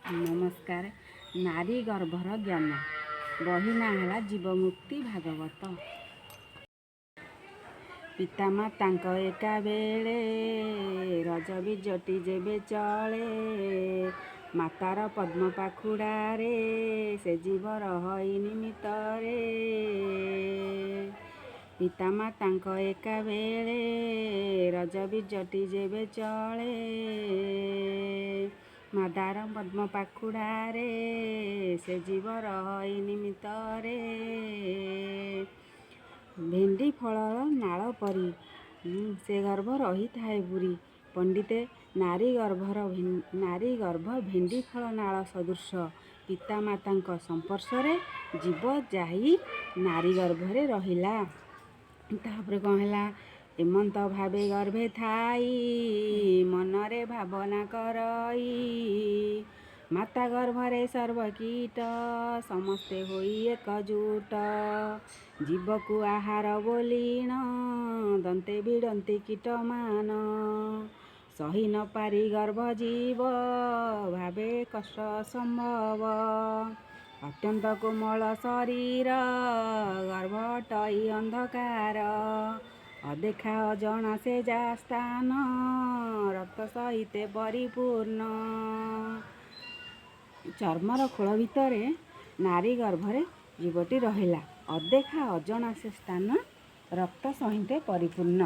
ନମସ୍କାର। ନାରୀ ଗର୍ଭର ଜ୍ଞାନ। ବହି ନାଁ ହେଲା ଜୀବମୁକ୍ତି ଭାଗବତ। ପିତାମାତାଙ୍କ ଏକା ବେଳେ ରଜ ବୀଜଟି ଯେବେ ଚଳେ, ମାତାର ପଦ୍ମ ପାଖୁଡ଼ାରେ ସେ ଜୀବ ରହଇ ନିମିତ୍ତରେ। ପିତାମାତାଙ୍କ ଏକା ବେଳେ ରଜ ବୀଜଟି ଯେବେ ଚଳେ, ମାତାର ପଦ୍ମ ପାଖୁଡ଼ାରେ ସେ ଜୀବ ରହଇ ନିମିତ୍ତରେ। ଭେଣ୍ଡି ଫଳର ନାଳ ପରି ସେ ଗର୍ଭ ରହିଥାଏ ପୂରି। ପଣ୍ଡିତେ, ନାରୀ ଗର୍ଭ ଭେଣ୍ଡି ଫଳ ନାଳ ସଦୃଶ। ପିତାମାତାଙ୍କ ସଂସ୍ପର୍ଶରେ ଜୀବ ଯାଇ ନାରୀ ଗର୍ଭରେ ରହିଲା। ତାପରେ କ'ଣ ହେଲା? ଏମନ୍ତ ଭାବେ ଗର୍ଭେ ଥାଇ ମନରେ ଭାବନା କରଇ, ମାତା ଗର୍ଭରେ ସର୍ବକୀଟ ସମସ୍ତେ ହୋଇ ଏକଜୁଟ। ଜୀବକୁ ଆହାର ବୋଲିଣ ଦନ୍ତେ ଭିଡ଼ନ୍ତି କୀଟମାନ। ସହି ନ ପାରି ଗର୍ଭ ଜୀବ ଭାବେ କଷ୍ଟ ଅସମ୍ଭବ। ଅତ୍ୟନ୍ତ କୋମଳ ଶରୀର ଗର୍ଭ ଅଟଇ ଅନ୍ଧକାର। ଅଦେଖା ଅଜଣା ସେ ଯା ସ୍ଥାନ ରକ୍ତ ସହିତେ ପରିପୂର୍ଣ୍ଣ। ଚର୍ମର ଖୋଳ ଭିତରେ ନାରୀ ଗର୍ଭରେ ଜୀବଟି ରହିଲା। ଅଦେଖା ଅଜଣା ସେ ସ୍ଥାନ ରକ୍ତ ସହିତେ ପରିପୂର୍ଣ୍ଣ।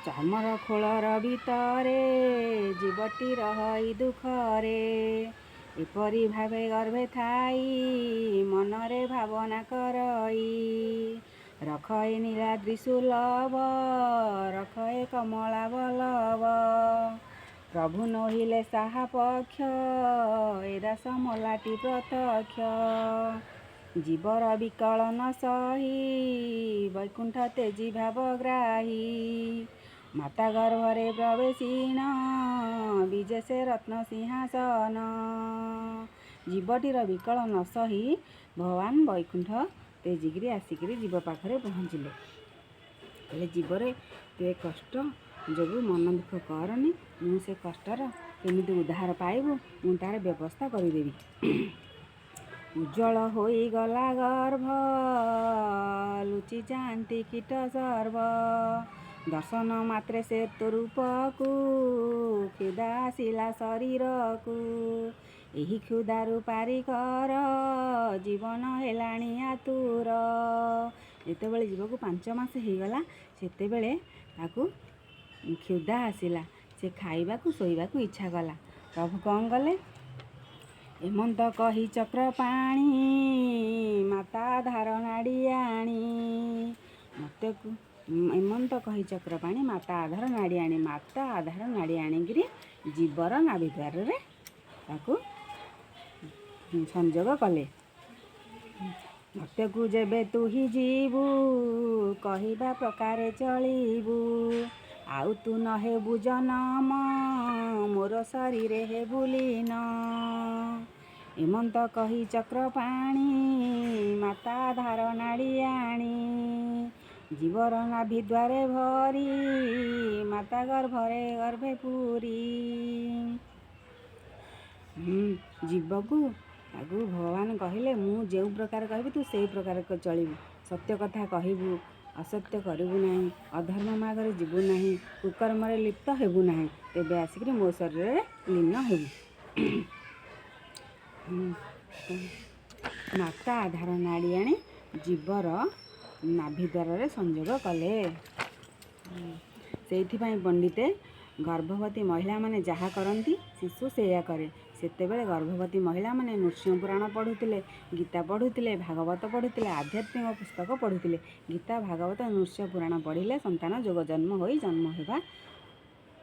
ଚର୍ମର ଖୋଳର ଭିତରେ ଜୀବଟି ରହଇ ଦୁଃଖରେ। ଏପରି ଭାବେ ଗର୍ଭେ ଥାଇ ମନରେ ଭାବନା କରଇ, ରଖଇ ନୀଳାଦ୍ରି ସୁଲଭ ରଖଏ କମଳା ବଲ୍ଲଭ। ପ୍ରଭୁ ନୋହିଲେ ସାହା ପକ୍ଷ ଏ ଦାସ ମଲାଟି ପ୍ରତ୍ୟକ୍ଷ। ଜୀବର ବିକଳ ନ ସହି ବୈକୁଣ୍ଠ ତେଜି ଭାବଗ୍ରାହୀ। ମାତା ଗର୍ଭରେ ପ୍ରବେଶିଣ ବିଜେ ସେ ରତ୍ନ ସିଂହାସନ। ଜୀବଟିର ବିକଳ ନ ସହି ଭଗବାନ ବୈକୁଣ୍ଠ ତେଜିକିରି ଆସିକିରି ଜୀବ ପାଖରେ ପହଞ୍ଚିଲେ। କହିଲେ, ଜୀବରେ, ତୁ ଏ କଷ୍ଟ ଯୋଗୁଁ ମନ ଦୁଃଖ କରନି। ମୁଁ ସେ କଷ୍ଟର କେମିତି ଉଦ୍ଧାର ପାଇବୁ, ମୁଁ ତାର ବ୍ୟବସ୍ଥା କରିଦେବି। ଉଜ୍ଜଳ ହୋଇଗଲା ଗର୍ଭ, ଲୁଚି ଯାଆନ୍ତି କୀଟ ସର୍ବ। ଦର୍ଶନ ମାତ୍ରେ ସେ ତୋ ରୂପକୁ କ୍ଷୁଧା ଆସିଲା ଶରୀରକୁ। ଏହି କ୍ଷୁଧାରୁ ପାରି କର, ଜୀବନ ହେଲାଣି ଆତୁର। ଯେତେବେଳେ ଜୀବକୁ 5 ମାସ ହେଇଗଲା, ସେତେବେଳେ ତାକୁ କ୍ଷୁଧା ଆସିଲା। ସେ ଖାଇବାକୁ ଶୋଇବାକୁ ଇଚ୍ଛା କଲା। ପ୍ରଭୁ କ'ଣ କଲେ? ଏମନ୍ତ କହି ଚକ୍ରପାଣି ମାତା ଆଧାର ନାଡ଼ି ଆଣି ମତେକୁ। ଏମନ୍ତ କହି ଚକ୍ରପାଣି ମାତା ଆଧାର ନାଡ଼ି ଆଣି, ମାତା ଆଧାର ନାଡ଼ି ଆଣିକିରି ଜୀବର ନାଭି ଦ୍ୱାରରେ ତାକୁ ସଂଯୋଗ କଲେ। ମର୍ତ୍ତ୍ୟକୁ ଯେବେ ତୁହି ଯିବୁ, କହିବା ପ୍ରକାରେ ଚଳିବୁ। ଆଉ ତୁ ନ ହେବୁ ଜନମ, ମୋର ଶରୀରେ ହେବୁ ଲୀନ। ଏମନ୍ତ କହି ଚକ୍ରପାଣି ମାତା ଆଧାର ନାଡ଼ି ଆଣି ଜୀବର ନାଭି ଦ୍ୱାରେ ଭରି ମାତା ଗର୍ଭରେ ଗର୍ଭେ ପୂରି। ଜୀବକୁ ତାକୁ ଭଗବାନ କହିଲେ, ମୁଁ ଯେଉଁ ପ୍ରକାର କହିବି, ତୁ ସେଇ ପ୍ରକାର ଚଳିବୁ। ସତ୍ୟ କଥା କହିବୁ, ଅସତ୍ୟ କରିବୁ ନାହିଁ, ଅଧର୍ମ ମାର୍ଗରେ ଯିବୁ ନାହିଁ, କୁକର୍ମରେ ଲିପ୍ତ ହେବୁ ନାହିଁ, ତେବେ ଆସିକିରି ମୋ ଶରୀରରେ ଲୀନ ହେବୁ। ମାତା ଆଧାର ନାଡ଼ି ଆଣି ଜୀବର ନାଭି ଦ୍ୱାରରେ ସଂଯୋଗ କଲେ। ସେଇଥିପାଇଁ ପଣ୍ଡିତେ, ଗର୍ଭବତୀ ମହିଳାମାନେ ଯାହା କରନ୍ତି, ଶିଶୁ ସେଇଆ କରେ। ସେତେବେଳେ ଗର୍ଭବତୀ ମହିଳାମାନେ ନୃସିଂହ ପୁରାଣ ପଢ଼ୁଥିଲେ, ଗୀତା ପଢ଼ୁଥିଲେ, ଭାଗବତ ପଢ଼ୁଥିଲେ, ଆଧ୍ୟାତ୍ମିକ ପୁସ୍ତକ ପଢ଼ୁଥିଲେ। ଗୀତା, ଭାଗବତ, ନୃସିଂହ ପୁରାଣ ପଢ଼ିଲେ ସନ୍ତାନ ଯୋଗ ଜନ୍ମ ହୋଇ ଜନ୍ମ ହେବା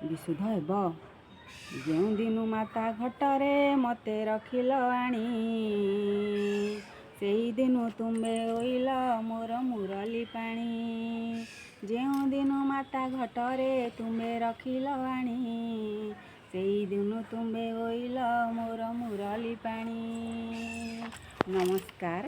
ବିଶୁଦ୍ଧ ହେବ। ଯେଉଁ ଦିନୁ ମାତା ଘଟରେ ମୋତେ ରଖିଲ ଆଣି, ସେଇ ଦିନୁ ତୁମ୍ଭେ ହୋଇଲ ମୋର ମୁରଲୀ ପାଣି। ଯେଉଁ ଦିନୁ ମାତା ଘଟରେ ତୁମ୍ଭେ ରଖିଲ ଆଣି, ସେଇ ଦିନୁ ତୁମ୍ଭେ ହୋଇଲ ମୋର ମୁରଲୀ ପାଣି। ନମସ୍କାର।